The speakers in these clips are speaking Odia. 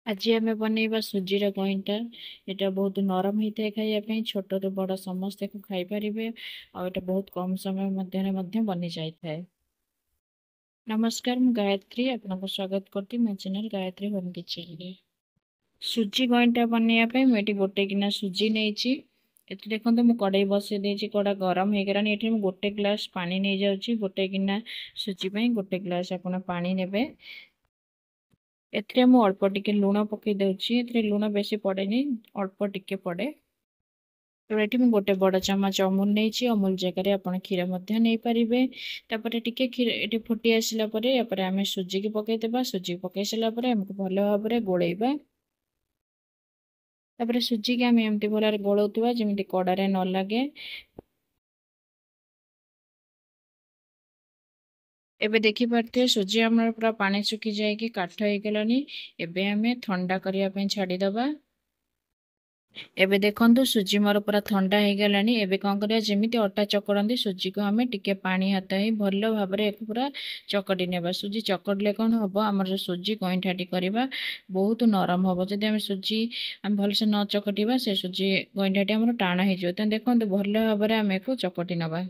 ଆଜି ଆମେ ବନେଇବା ସୁଜିର ଗଇଁଠା। ଏଇଟା ବହୁତ ନରମ ହେଇଥାଏ ଖାଇବା ପାଇଁ, ଛୋଟରୁ ବଡ଼ ସମସ୍ତେ ଖାଇପାରିବେ ଆଉ ଏଇଟା ବହୁତ କମ୍ ସମୟ ମଧ୍ୟରେ ମଧ୍ୟ ବନିଯାଇଥାଏ। ନମସ୍କାର, ମୁଁ ଗାୟତ୍ରୀ ଆପଣଙ୍କୁ ସ୍ୱାଗତ କରୁଛି ମୋ ଚ୍ୟାନେଲ୍ ଗାୟତ୍ରୀ ହୋମ୍ କିଚେନରେ। ସୁଜି ଗଇଁଠା ବନେଇବା ପାଇଁ ମୁଁ ଏଠି ଗୋଟେ ଗିନା ସୁଜି ନେଇଛି। ଏଠି ଦେଖନ୍ତୁ, ମୁଁ କଡ଼େଇ ବସେଇ ଦେଇଛି, କଡ଼ା ଗରମ ହେଇଗଲାଣି। ଏଠି ମୁଁ ଗୋଟେ ଗ୍ଲାସ୍ ପାଣି ନେଇଯାଉଛି। ଗୋଟେ ଗିନା ସୁଜି ପାଇଁ ଗୋଟେ ଗ୍ଲାସ୍ ଆପଣ ପାଣି ନେବେ। ଏଥିରେ ମୁଁ ଅଳ୍ପ ଟିକେ ଲୁଣ ପକାଇ ଦେଉଛି। ଏଥିରେ ଲୁଣ ବେଶୀ ପଡ଼େନି, ଅଳ୍ପ ଟିକେ ପଡ଼େ। ତ ଏଠି ମୁଁ ଗୋଟେ ବଡ଼ ଚାମଚ ଅମୁଲ ନେଇଛି। ଅମୁଲ ଜାଗାରେ ଆପଣ କ୍ଷୀର ମଧ୍ୟ ନେଇପାରିବେ। ତାପରେ ଟିକେ କ୍ଷୀର ଏଠି ଫୁଟି ଆସିଲା ପରେ ଏହାପରେ ଆମେ ସୁଜିକି ପକାଇଦେବା। ସୁଜିକି ପକାଇ ସାରିଲା ପରେ ଆମକୁ ଭଲ ଭାବରେ ଗୋଳେଇବା। ତାପରେ ସୁଜିକି ଆମେ ଏମିତି ଭଲରେ ଗୋଳଉଥିବା, ଯେମିତି କଡ଼ାରେ ନ ଲାଗେ। ଏବେ ଦେଖିପାରୁଥିବେ, ସୁଜି ଆମର ପୁରା ପାଣି ଶୁଖି ଯାଇକି କାଠ ହେଇଗଲାଣି। ଏବେ ଆମେ ଥଣ୍ଡା କରିବା ପାଇଁ ଛାଡ଼ିଦେବା। ଏବେ ଦେଖନ୍ତୁ, ସୁଜି ମୋର ପୁରା ଥଣ୍ଡା ହେଇଗଲାଣି। ଏବେ କ'ଣ କରିବା? ଯେମିତି ଅଟା ଚକଡ଼ନ୍ତି, ସୁଜିକୁ ଆମେ ଟିକେ ପାଣି ହାତ ହେଇ ଭଲ ଭାବରେ ଏକୁ ପୁରା ଚକଟି ନେବା। ସୁଜି ଚକଟିଲେ କ'ଣ ହେବ? ଆମର ଯେଉଁ ସୁଜି ଗଇଁଠାଟି କରିବା ବହୁତ ନରମ ହେବ। ଯଦି ଆମେ ସୁଜି ଆମେ ଭଲସେ ନ ଚକଟିବା, ସେ ସୁଜି ଗଇଁଠାଟି ଆମର ଟାଣ ହେଇଯିବ। ତେଣୁ ଦେଖନ୍ତୁ, ଭଲ ଭାବରେ ଆମେ ଏକୁ ଚକଟି ନେବା।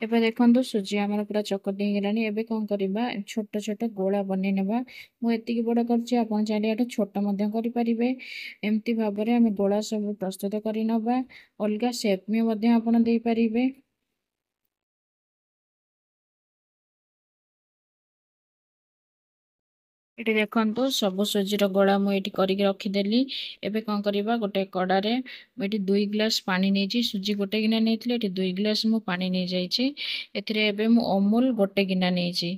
ଏବେ ଦେଖନ୍ତୁ, ସୁଜି ଆମର ପୁରା ଚକଟି ହେଇଗଲାଣି। ଏବେ କ'ଣ କରିବା? ଛୋଟ ଛୋଟ ଗୋଳା ବନେଇ ନେବା। ମୁଁ ଏତିକି ବଡ଼ କରିଛି, ଆପଣ ଚାହିଁଲେ ଏଠୁ ଛୋଟ ମଧ୍ୟ କରିପାରିବେ। ଏମିତି ଭାବରେ ଆମେ ଗୋଳା ସବୁ ପ୍ରସ୍ତୁତ କରିନେବା। ଅଲଗା ସେପ୍ ବି ମଧ୍ୟ ଆପଣ ଦେଇପାରିବେ। ଏଠି ଦେଖନ୍ତୁ, ସବୁ ସୁଜିର ଗୋଳା ମୁଁ ଏଇଠି କରିକି ରଖିଦେଲି। ଏବେ କ'ଣ କରିବା? ଗୋଟେ କଡ଼ାରେ ମୁଁ ଏଠି 2 ଗ୍ଲାସ୍ ପାଣି ନେଇଛି। ସୁଜି ଗୋଟେ ଗିନା ନେଇଥିଲି, ଏଠି 2 ଗ୍ଲାସ୍ ମୁଁ ପାଣି ନେଇଯାଇଛି। ଏଥିରେ ଏବେ ମୁଁ ଅମୁଲ ଗୋଟେ ଗିନା ନେଇଛି।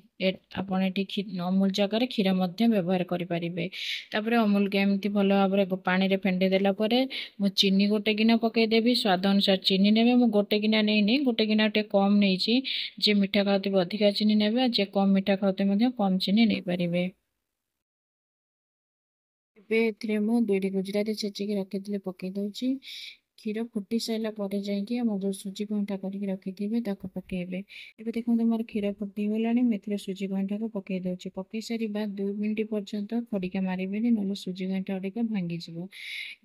ଆପଣ ଏଠି ଅମୁଲ ଜାଗାରେ କ୍ଷୀର ମଧ୍ୟ ବ୍ୟବହାର କରିପାରିବେ। ତାପରେ ଅମୁଲକୁ ଏମିତି ଭଲ ଭାବରେ ପାଣିରେ ଫେଣ୍ଟି ଦେଲା ପରେ ମୁଁ ଚିନି ଗୋଟେ ଗିନା ପକାଇଦେବି। ସ୍ୱାଦ ଅନୁସାରେ ଚିନି ନେବେ। ମୁଁ ଗୋଟେ ଗିନା ନେଇନି, ଗୋଟେ ଗିନା ଟିକେ କମ୍ ନେଇଛି। ଯିଏ ମିଠା ଖାଉଥିବେ ଅଧିକା ଚିନି ନେବେ, ଆଉ ଯିଏ କମ୍ ମିଠା ଖାଉଥିବେ ମଧ୍ୟ କମ୍ ଚିନି ନେଇପାରିବେ। ଏବେ ଏଥିରେ ମୁଁ 2ଟି ଗୁଜୁରାତି ଛେଚିକି ରଖିଥିଲି, ପକାଇ ଦେଉଛି। କ୍ଷୀର ଫୁଟି ସାରିଲା ପରେ ଯାଇକି ଆମର ଯେଉଁ ସୁଜି ଗଇଁଠା କରିକି ରଖିଥିବେ ତାକୁ ପକାଇବେ। ଏବେ ଦେଖନ୍ତୁ, ମୋର କ୍ଷୀର ଫୁଟିଗଲାଣି। ମୁଁ ଏଥିରେ ସୁଜି ଗଇଁଠାକୁ ପକାଇ ଦେଉଛି। ପକାଇ ସାରିବା 2 ମିନିଟ୍ ପର୍ଯ୍ୟନ୍ତ ଖଡ଼ିକା ମାରିବେନି, ନହେଲେ ସୁଜି ଗଇଁଠା ଗୁଡ଼ିକ ଭାଙ୍ଗିଯିବ।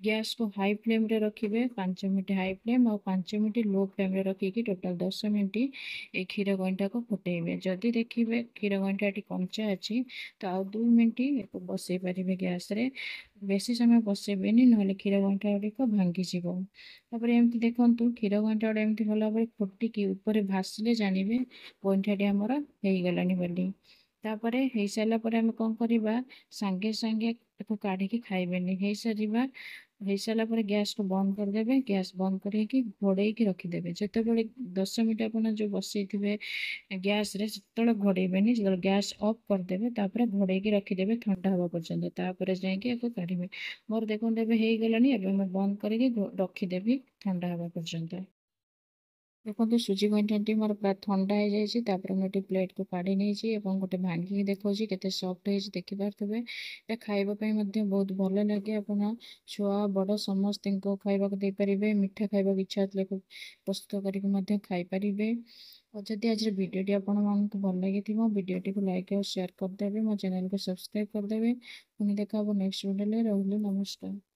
ଗ୍ୟାସ୍କୁ ହାଇ ଫ୍ଲେମ୍ରେ ରଖିବେ। 5 ମିନିଟ୍ ହାଇ ଫ୍ଲେମ୍ ଆଉ 5 ମିନିଟ୍ ଲୋ ଫ୍ଲେମ୍ରେ ରଖିକି ଟୋଟାଲ୍ 10 ମିନିଟ୍ ଏଇ କ୍ଷୀର ଗଇଁଠାକୁ ଫୁଟେଇବେ। ଯଦି ଦେଖିବେ କ୍ଷୀର ଗଇଁଠାଟି କଞ୍ଚା ଅଛି, ତ ଆଉ 2 ମିନିଟ୍ ଏକୁ ବସେଇ ପାରିବେ ଗ୍ୟାସ୍ରେ। ବେଶୀ ସମୟ ବସେଇବେନି, ନହେଲେ କ୍ଷୀର ଗଇଁଠା ଗୁଡ଼ିକ ଭାଙ୍ଗିଯିବ। ତାପରେ ଏମିତି ଦେଖନ୍ତୁ, କ୍ଷୀର ଗଇଁଠା ଗୁଡ଼ା ଏମିତି ଭଲ ଭାବରେ ଫୁଟିକି ଉପରେ ଭାସିଲେ ଜାଣିବେ ଗଇଁଠାଟି ଆମର ହେଇଗଲାଣି ବୋଲି। ତାପରେ ହେଇସାରିଲା ପରେ ଆମେ କ'ଣ କରିବା? ସାଙ୍ଗେ ସାଙ୍ଗେ ତାକୁ କାଢ଼ିକି ଖାଇବେନି। ହେଇସାରିଲା ପରେ ଗ୍ୟାସ୍କୁ ବନ୍ଦ କରିଦେବେ। ଗ୍ୟାସ୍ ବନ୍ଦ କରିକି ଘୋଡ଼େଇକି ରଖିଦେବେ। ଯେତେବେଳେ 10 ମିନିଟ୍ ଆପଣ ଯେଉଁ ବସେଇଥିବେ ଗ୍ୟାସ୍ରେ, ସେତେବେଳେ ଘୋଡ଼େଇବେନି। ଯେତେବେଳେ ଗ୍ୟାସ୍ ଅଫ୍ କରିଦେବେ, ତାପରେ ଘୋଡ଼େଇକି ରଖିଦେବେ ଥଣ୍ଡା ହେବା ପର୍ଯ୍ୟନ୍ତ, ତାପରେ ଯାଇକି ଏକୁ କାଢ଼ିବେ। ମୋର ଦେଖନ୍ତୁ, ଏବେ ହେଇଗଲାଣି। ଏବେ ମୁଁ ବନ୍ଦ କରିକି ରଖିଦେବି ଥଣ୍ଡା ହେବା ପର୍ଯ୍ୟନ୍ତ। ଦେଖନ୍ତୁ, ସୁଜି ଗଇଁଠାଟି ମୋର ପୁରା ଥଣ୍ଡା ହେଇଯାଇଛି। ତାପରେ ମୁଁ ଏଠି ପ୍ଲେଟ୍କୁ କାଢ଼ି ନେଇଛି ଏବଂ ଗୋଟେ ଭାଙ୍ଗିକି ଦେଖାଉଛି କେତେ ସଫ୍ଟ ହେଇଛି, ଦେଖିପାରୁଥିବେ। ଏଇଟା ଖାଇବା ପାଇଁ ମଧ୍ୟ ବହୁତ ଭଲ ଲାଗେ। ଆପଣ ଛୁଆ ବଡ଼ ସମସ୍ତଙ୍କୁ ଖାଇବାକୁ ଦେଇପାରିବେ। ମିଠା ଖାଇବାକୁ ଇଚ୍ଛା ଥିଲେ ପ୍ରସ୍ତୁତ କରିକି ମଧ୍ୟ ଖାଇପାରିବେ। ଆଉ ଯଦି ଆଜିର ଭିଡ଼ିଓଟି ଆପଣମାନଙ୍କୁ ଭଲ ଲାଗିଥିବ, ଭିଡ଼ିଓଟିକୁ ଲାଇକ୍ ଆଉ ସେୟାର କରିଦେବେ, ମୋ ଚ୍ୟାନେଲକୁ ସବସ୍କ୍ରାଇବ୍ କରିଦେବେ। ପୁଣି ଦେଖା ହେବ ନେକ୍ସଟ ଭିଡ଼ିଓରେ। ରହିଲି, ନମସ୍କାର।